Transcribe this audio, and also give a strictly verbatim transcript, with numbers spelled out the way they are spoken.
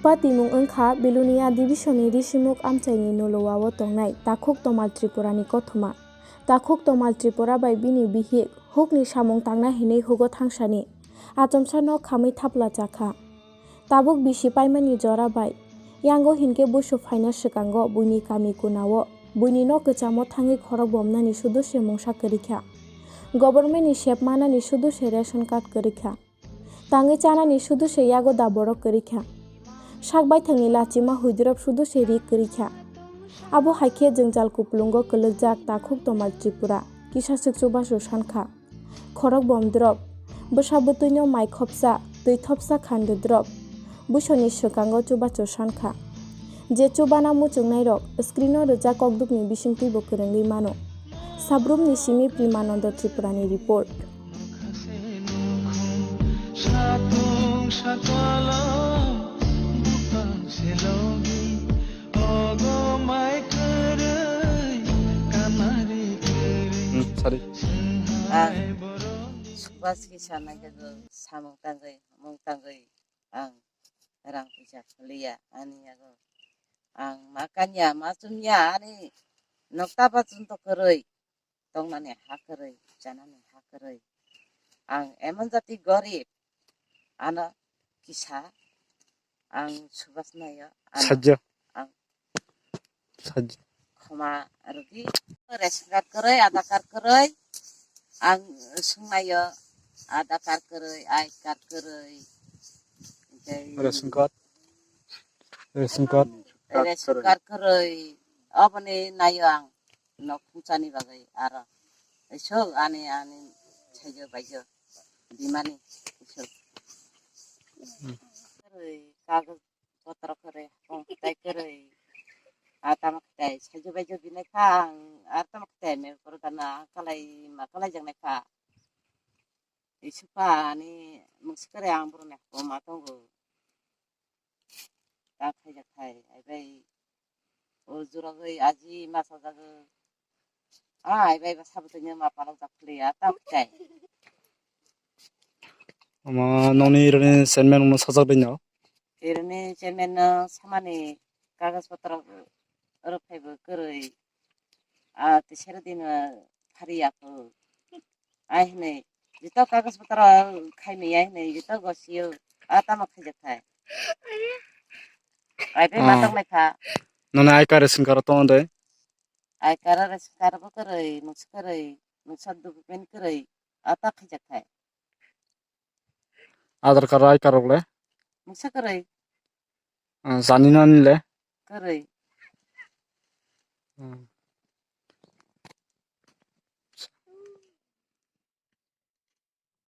Pati mung wngkha Belonia Division ni Risimuk amchaini Nolowao tongnai Takhuk Tomal Tripura ni kothoma. Takhuk Tomal Tripura bai bini bihik hukni samung tangna hinwi hugo thangsani achomsa no khamwi thapla chakha. Tabuk bisi paimani jora bai yango hinkhe busu phaina swkango buini kami kunao buini nok kwchamo thangwi khorok bomnani sudu se mungsa kwrwikha. Government ni sep manani sudu se ration card kwrwikha. Tangwi chanani sudu se yago da borok kwrwikha. Sak baithangni lachima huidrop sudu se ri kwrwikha. Abo hai khe jwngjal kupulungo kwlwkjak Takhuk Tomal Tripura kisa swk chubachu sankha. Khorok bom drop, bwsa bwtwino mai khopsa, twi thopsa khando drop, busoni swkango chubachu sankha. Je chubana muchungnairok screen-o rwjak kokdukni bisingtwibo kwrwngwi mano. Sabrumni simi Primanando Tripurani report. Hmm, sorry. Ang Subas kisa nai jago samung tangwi, mung tangwi ang rang puisa khaliya ani yago. Ang ma kanya, ma chumya ani nokta ba chunto kwrwi, tongnani ha kwrwi, chanani ha kwrwi. Ang emon jati gorib, ano kisa ang Subas nayo, ano Sajjo. Ang Sajjo. Khoma rwdi. Ration card kwrwi, Aadhaar card kwrwi. Ang swngnaio Aadhaar card kwrwi, I card kwrwi. Tei Ration card. Ration card. Ration card kwrwi. Oboni naio ang nok phungchani bagwi aro. Isuk ani, ani saijo baijo bimani isuk. Hmm. Kwrwi kagoj potro kwrwi, hapung kwtai kwrwi. A tamo kwtai, saijo baijo binai kha ang, a tamo kwtai me poro gana kalai ma kalai jangnai kha. Isuk pa ani mungsi kwrwi ang boroni hapung ma tongo. Ta khaijak khai, ai bai o juragwi aji ma sajagwi. Ai bai ba sabutwino ma palok jak khli a ta kwtai. Ama nokni rani chairman no sajak dino. Irani chairman no samani kagaj potro rok phaibo kwrwi. A tisere din phari yaku. Ai hwnwi jito kagaj potro khaini ai hwnwi jito gosio a tamo khaijak khai. Ai bai ma Ah. Tong mai kha. Noni I card ration card tong de. I card ration card bo kwrwi, mungsa kwrwi, mungsa document kwrwi a ta khaijak khai. Aadhaar card, I card rok le? Mungsa kwrwi. Ah, jani nani le? Kwrwi. Hmm.